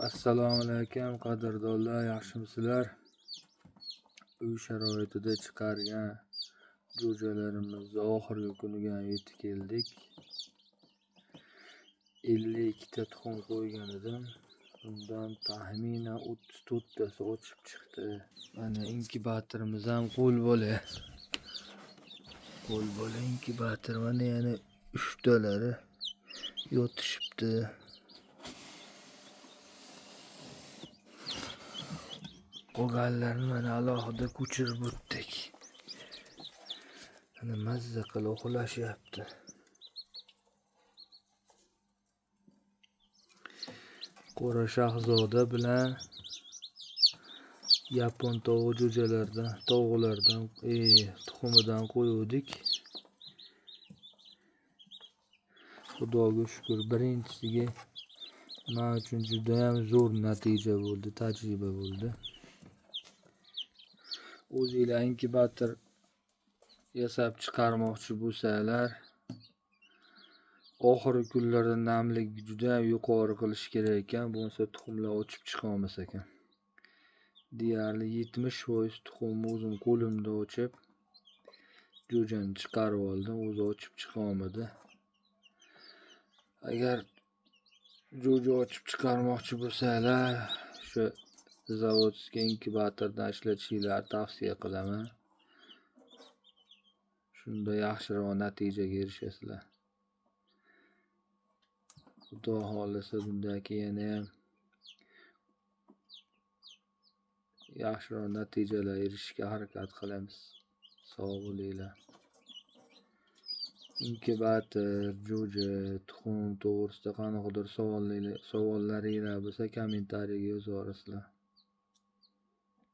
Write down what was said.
Assalomu alaykum qadrdonlar, yaxshimisizlar? Uy sharoitida chiqargan jo'jalarimizni oxirgi kuniga yetib keldik. 52 ta tuxum qo'ygan edim. Bundan taxminan 34 tasi ochib chiqdi. Mana inkubatorimiz ham qo'l bola. Qo'l bola inkubator, mana yana 3 talari yotishibdi. Qolganlarini mana alohida ko'chirib o'tdik. Mana mazza qilib uxlashyapti. Qora shahzoda bilan yapon tovuq jo'jalardan, tovuqlardan, tuxumidan qo'yuvdik. Xudoga shukr, birinchisiga men uchun juda ham zo'r natija bo'ldi, tajriba bo'ldi. O'zinglar inkubator yasab chiqarmoqchi bo'lsalar, oxirgi kunlarda namlik juda ham yuqori qilish kerak ekan, bo'lmasa tuxumlar ochib chiqa olmas ekan. Deyarli 70% tuxumni o'zim qo'limda ochib, jo'jani chiqarib oldim, o'zi ochib chiqa olmadi. Agar jo'ja ochib chiqarmoqchi bo'lsalar, shu zavodskiy inkubatordan ishlatishinglarni tavsiya qilaman. Shunda yaxshiroq natijaga erishasizlar. Xudo xohlasa bundan keyin yana ham yaxshiroq natijalarga erishishga harakat qilamiz. Sog' bo'linglar. Inkubator, jo'ja, tuxum to'g'risida qanaqadir savollaringlar bo'lsa, kommentariyaga yozaverasizlar.